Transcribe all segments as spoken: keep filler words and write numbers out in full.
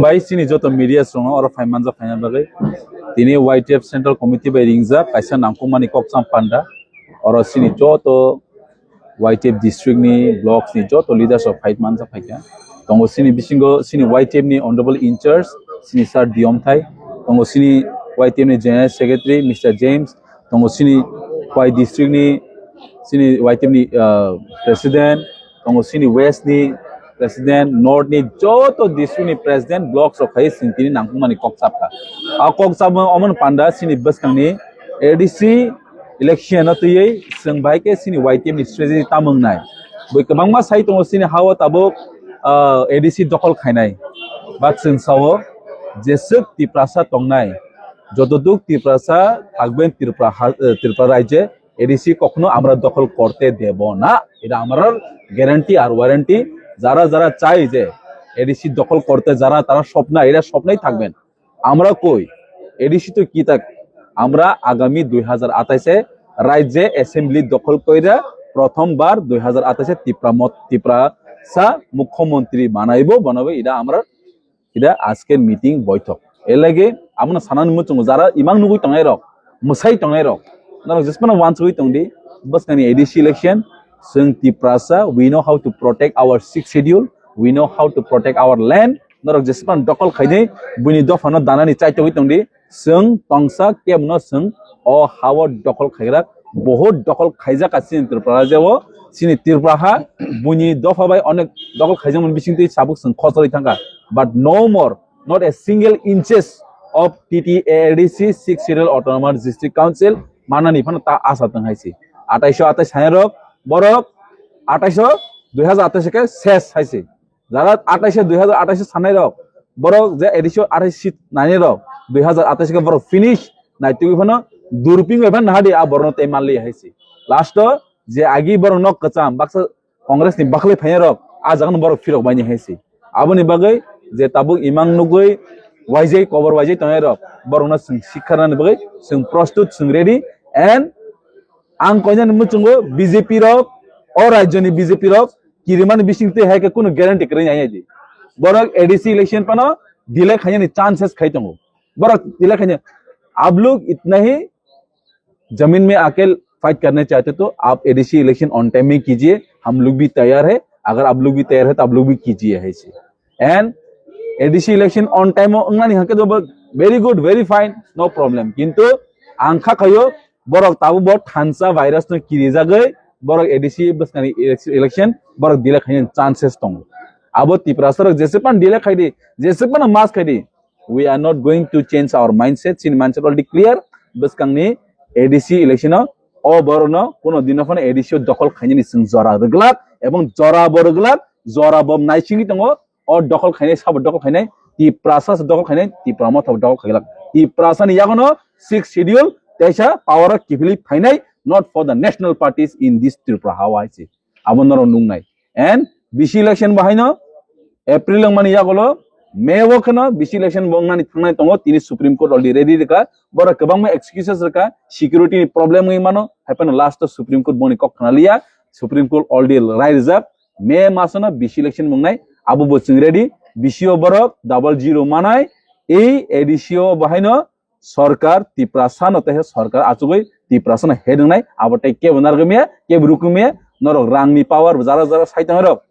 Bai chini joto media songno oro phai manjak phaina bagwi tini Y T F Central Committee bai ringjak kaisa nangkukmani kokcham panda. Oro chini joto Y T F district ni, blocks ni joto leaders rok phai manjak phaikha. Tongo chini bisingo chini Y T F ni honorable in charge chini sir Diyom Thai, tongo chini Y T F ni general secretary Mister James, tongo chini Khwai district ni chini Y T F ni, ah, president, tongo chini west ni president, north ni joto district ni president, blocks rok khai chwng tini nangkukmani kok chapkha. A kok chapma omon panda chini bwskang ni A D C election no twiwi chwng bai khe chini Y T F ni strategy tamung nai. Bui kwbangma sai tongo chini ha-o tabuk, ah, A D C dokhol khainai. But chwng sao jeswk Tiprasa tongnai, jotoduk Tiprasa thakben Tripura ha-, eh, Tripura rajye, A D C কখনো আমরা দখল করতে দেব না, এটা আমার গ্যারান্টি আর ওয়ারেন্টি। যারা যারা চাই যে A D C দখল করতে, যারা, তারা স্বপ্ন, এটা স্বপ্নই থাকবেন। আমরা কই? A D C তো কি থাক, আমরা আগামী দুই হাজার আঠাশে রাজ্যে অ্যাসেম্বলি দখল কইরা প্রথমবার দুই হাজার আঠাশে তিপ্রা মত, তিপ্রাসা মুখ্যমন্ত্রী বানাইবো, বানাবো, এটা আমরা, এটা আজকের মিটিং বৈঠক। এর লাগে আমরা সানান মুচুঙ্গো যারা ইমাং নুগুই টঙাই রক, মুসাই টঙাই রক, নারক যেসপানো ওয়ান্স উই টংদি, বস কানি A D C election, Sung Tiprasa, we know how to protect our sixth schedule, we know how to protect our land. Norok jespan dokol khaidi, buini dophano danani chaitogwi tongdi, sung tongsa kemno sung o hao dokol khaigra, bohut dokol khaijak a chini Tripura rajyo, chini Tripura ha, buini dopha bai onek dokol khaijakmani bisingtwi sabuk sung khosori thangkha, but no more, not a single inches of T T A D C sixth schedule autonomous district council manani phano ta asa tong haisi. Atais atais sanai rok, borok atais, dui hajar atais ke ses haisi. Jara atais, dui hajar atais sanai rok, borok je A D C atais seat nai rok, dui hajar atais ke borok finish nai twi phano durping bai phano nahadi a borok no tei manli haisi. Last o je agi borok nok kwcham baksa Congress ni bakhli phainai rok a jaga no borok phirok baini haisi. Aboni bagwi je tabuk imang nugwi waijai kobor waijai tongnai rok borok no sung sikharnani bagwi sung prostut sung ready and ang koinani muchungo B J P rok o rajyo ni B J P rok kirimani bising twi hai khe kunu guarantee kwrwi nai di. Borok A D C election phano delay khainani chances khai tongo. Borok delay khaina, आप लोग इतना ही जमीन में आके फाइट करना चाहते तो आप A D C election on time में कीजिए, हम लोग भी तैयार है, अगर आप लोग भी तैयार है तो आप लोग भी कीजिए है इसे। And A D C election on time o wngnani hake to very good, very fine, no problem. Kintu ang kha khayo borok tabuk bo thansa virus no kirijagwi borok A D C bwskangni election borok delay khaina chances tongo. Abo Tiprasa rok jesepano delay khaidi, jesepano mas khaidi, we are not going to change our mindset. Chini mindset already clear. Bwskangni A D C election o, o borokno kuno dino phano A D C o dokhol khainani chwng jora rwglak, ebong jora bo rwglak, jora bo naisingwi tongo. O dokhol khainai, sabo dokhol khainai, Tiprasa se dokhol khainai, Tipra Motha bo dokhol khailak. Tiprasa ni yagono sixth schedule teisa power o kiphilwi phainai, not for the national parties in this Tripura hawa hai se. Abo norok nuknai. And B C election bo haino April wngmani yagulo May o kheno B C election bo wngnani thangnai tongo, tini Supreme Court already ready rwkha, borok kwbangma excuses rwkha, security ni problem wngwi mano, haiphano last o Supreme Court boni kok khna liya, Supreme Court already rai rijak, May masono B C election bo wngnai, abo bo chwng ready, B C o borok double zero manai, ei A D C o bo haino sorkar Tiprasa no tehe sorkar achugwi Tiprasa no head wngnai, abo tei kebo narwgwi maya, kebo rukwi maya, norok rangni power bo jara jara sai tongo rok.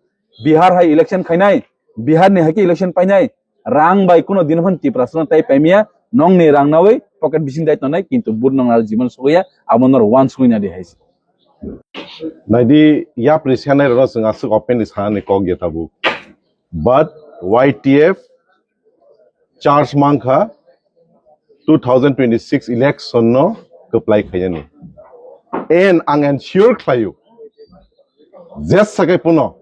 Bihar hai election khainai, Bihar ni hai khe election painai, rang bai kuno din phano Tiprasa no tai paimaya, nongni rang nawi pocket bising dai tongnai, kintu but nong aro jiban sogya, abo norok wansugwi nadi hai se. Naidi yapri senai rokno chwng aswk openly sanani kok ya tabuk. But Y T F charge mankha two thousand twenty-six election no kwplai khaiyani. And ang ensure khlaio, jesa khe puno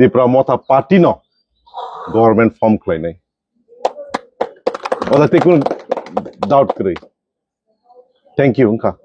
Tipra Motha Party no government form khlainai. Oda tei kunu doubt kwrwi. Thank you, wngkha.